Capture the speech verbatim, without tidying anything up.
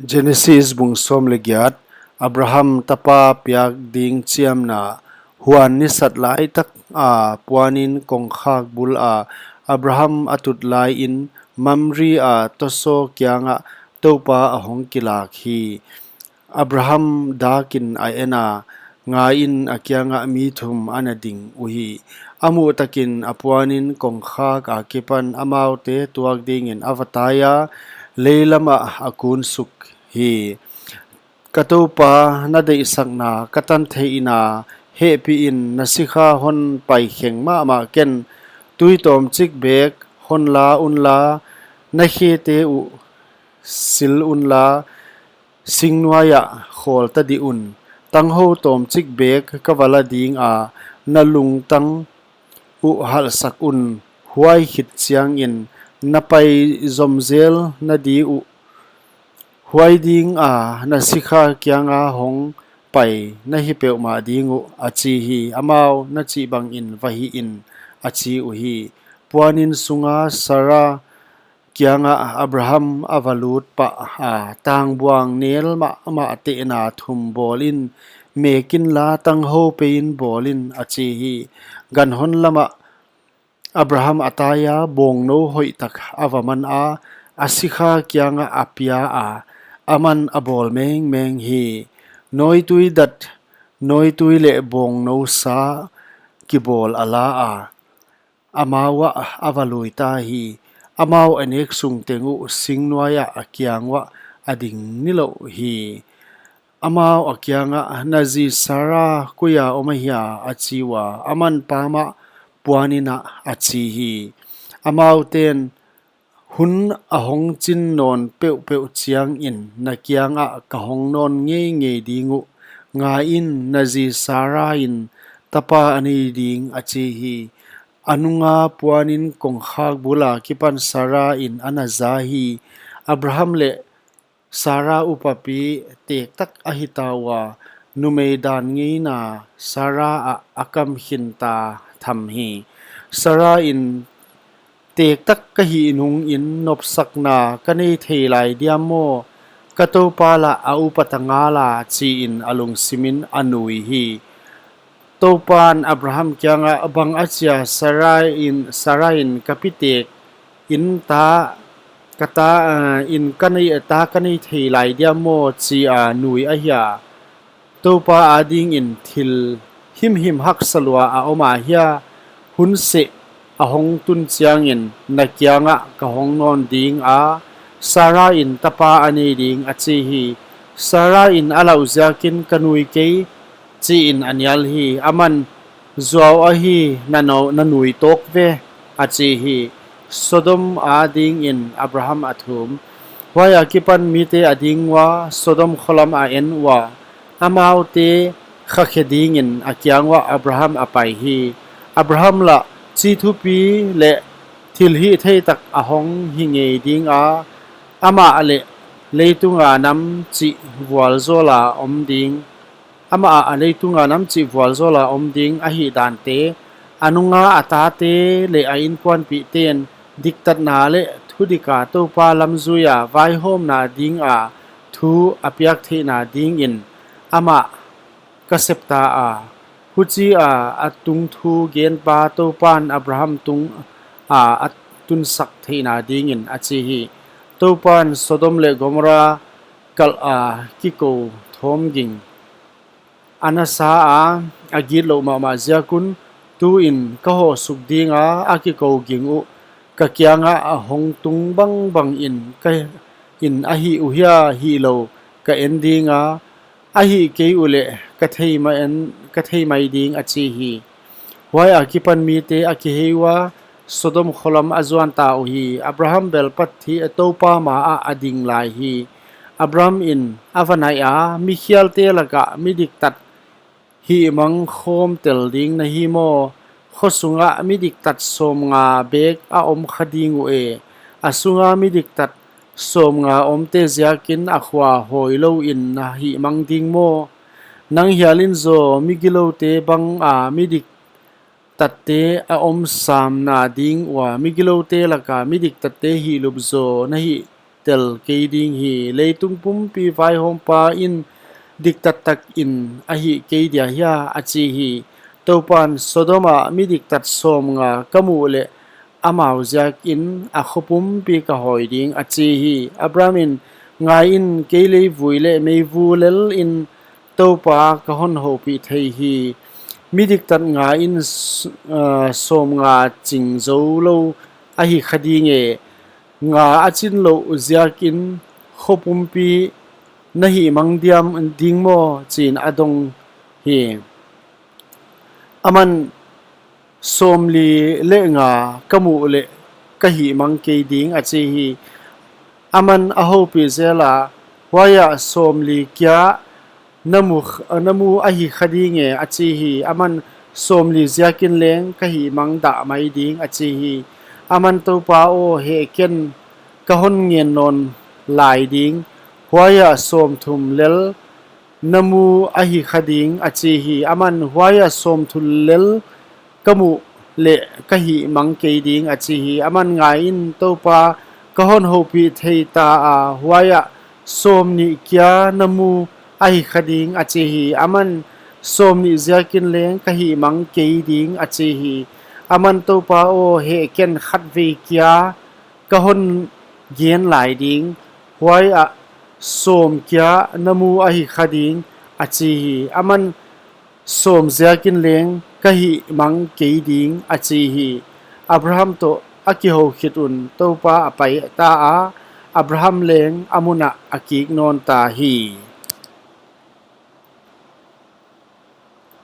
Genesis bung sawm leh giat. Abraham tapa piak ding chiamna. Huan ni sat lai tak a puanin kongkhak bul a Abraham a tut laiin Mamre a tosaw kiangah Toupa a hong kilak hi. Abraham dakin a en a, ngaiin a kiangah mi thum a na ding uhi. A muh takin a puanin kongkhak akipan amaute tuak dingin a va tai a, leilamah a kunsuk hi. Ka Toupa, na deihsakna ka tan theihna hehpihin na sikha hon pai kheng mahmah ken. Tui tawmchik bek hon la unla, na khete uh sil unla, singnuaiah khawl ta dih un. Tanghou tawmchik bek ka va la ding a, na lungtang uh halhsak un. Huai khit chiangin na pai zom zel na di uh. Huai dinga na sikha kianga hong pai na hi peuhmah ding uh, a chi hi. Amau, na chih bangin va hihin, a chi uhi. Puanin sunga Sara kiangah Abraham a va lut pah a, tangbuang nel mahmah tehna thum bawlin, mekin la tanghou peiin bawlin, a chi hi. Ganhon lamah Abraham a tai a, bawngnou hoihtak a va man a, a sikha kiangah a pia a, aman a bawl mengmeng hi. Nawitui dat, nawitui leh bawngnou sa kibawl a la a, amau ah a va lui ta hi. Amau a nek sung teng uh singnuaiah a kiang uah a ding nilouh hi. Amau a kiangah, na zi Sara kuia om ahia, a chi ua, aman pamah puanin ah, a chi hi. Amauten, hun a hong chin nawn peuhpeuh chiangin na kiangah ka hong nawn ngeingei ding uh. Ngaiin, na zi Sara in tapa a nei ding, a chi hi. A nunga puanin kongkhak bul akipan Sara in a na za hi. Abraham leh Sara upapi tektak a hita ua, numei dan ngeina Sara ah a kam khin ta tham hi. Sara in, tektak ka hih nungin nopsakna ka nei thei lai diam maw? Ka Toupa lah a upat a ngal a, chiin a lungsimin a nui hi. Toupan Abraham kiangah, bang achia Sara in, Sara in ka pi tek in ta, ka ta, eh, in ka nei, ta ka nei thei lai diam maw, chia nui ahia? Toupa adingin thil himhim haksa lua a om ahia? Hun seh a hong tun chiangin na kiangah ka hong nawn ding a, Sara in tapa a nei ding, a chi hi. Sara in a lauh ziakin ka nui kei, chiin a nial hi. Aman, zuau ahi, na nau, na nui tawk ve, a chi hi. Sodom adingin Abraham a thum. Huai akipan mite a ding ua, Sodom kholam a en ua, amaute khakhe dingin a kiang uah Abraham a pai hi. Abraham lah chi thupi leh thil hihthei tak a hong hi ngei ding a, amah leh leitunga nam chih vualzawla om ding, amah a leitunga nam chih vualzawla om ding ahih dante, a nunga a tate leh a inkuanpihten diktatna leh thudika Toupa lamzuia vaihawmna dinga thu a piak theihna dingin amah ka sep ta a. Huchia a tungthu genpa Toupan Abraham tunga a tunsak theihna dingin, a chi hi. Toupan Sodom leh Gomorra kalh a kikou thawm ging a na sa a, a gitlouh mahmah ziak un, tuin ka hoh suk dinga a kikou ging uh ka kiangah a hong tung bangbangin ka in a hih uhia, hihlou ka en dinga, a hih kei uleh ka thei mai, ka thei mai ding, a chi hi. Huai akipan mite a kihei ua, Sodom kholam a zuan ta uhi. Abraham bel Pathian Toupa maah a ding lai hi. Abraham in a va naih a, mikhialte lakah mi diktat hihmang khawm tel ding na hi maw? Kho sungah mi diktat sawmnga bek a om kha ding uh e. A sunga mi diktat sawmnga omte ziakin a khua hawi louin na hihmang ding maw? Nang hialin zaw, mi giloute banga mi diktatte a om samna ding ua, mi giloute laka mi diktatte hihlup zaw na hih tel kei ding hi. Leitung pumpi vaihawmpa in diktat takin a hih kei dia hia? a chi hi. Toupan, Sodom ah mi diktat sawmnga ka muh leh amau ziakin a kho pumpi ka hawi ding, a chi hi. Abraham in, Ngaiin, kei leivui leh meivu lelin Toupa ka hon houpih thei hi. Mi diktat nga in s- ah, sawmnga ching zoulou ahi kha ding e. Nga a chinlouh ziakin kho pumpi na hihmang diam ding maw? chiin a dong hi. Aman, Sawmli leh nga ka muh leh ka hihmang kei ding, a chi hi. Aman a houpih zela, Huaiah sawmli kia na mu ahi kha ding e, a chi hi. Aman, Sawmli ziakin leng ka hihmang dah mai ding, a chi hi. Aman, Toupa aw, heh ken, ka hon ngen nawn lai ding. Huaiah sawmthum lel na mu ahi kha ding, a chi hi. Aman, Huaiah sawmthum lel ka muh leh ka hihmang kei ding, a chi hi. Aman, Ngaiin, Toupa ka hon houpih thei ta a, huaiah sawmnih kia na mu ahi kha ding, a chi hi. Aman, Sawmnih ziakin leng ka hihmang kei ding, a chi hi. Aman, Toupa aw, heh ken, khatvei kia ka hon gen lai ding. Huaiah sawm kia na mu ahi kha ding, a chi hi. Aman, Sawm ziakin leng ka hihmang kei ding, a chi hi. Abraham toh a kihou khit un Toupa a paita a, Abraham leng a mun ah a kik nawnta hi.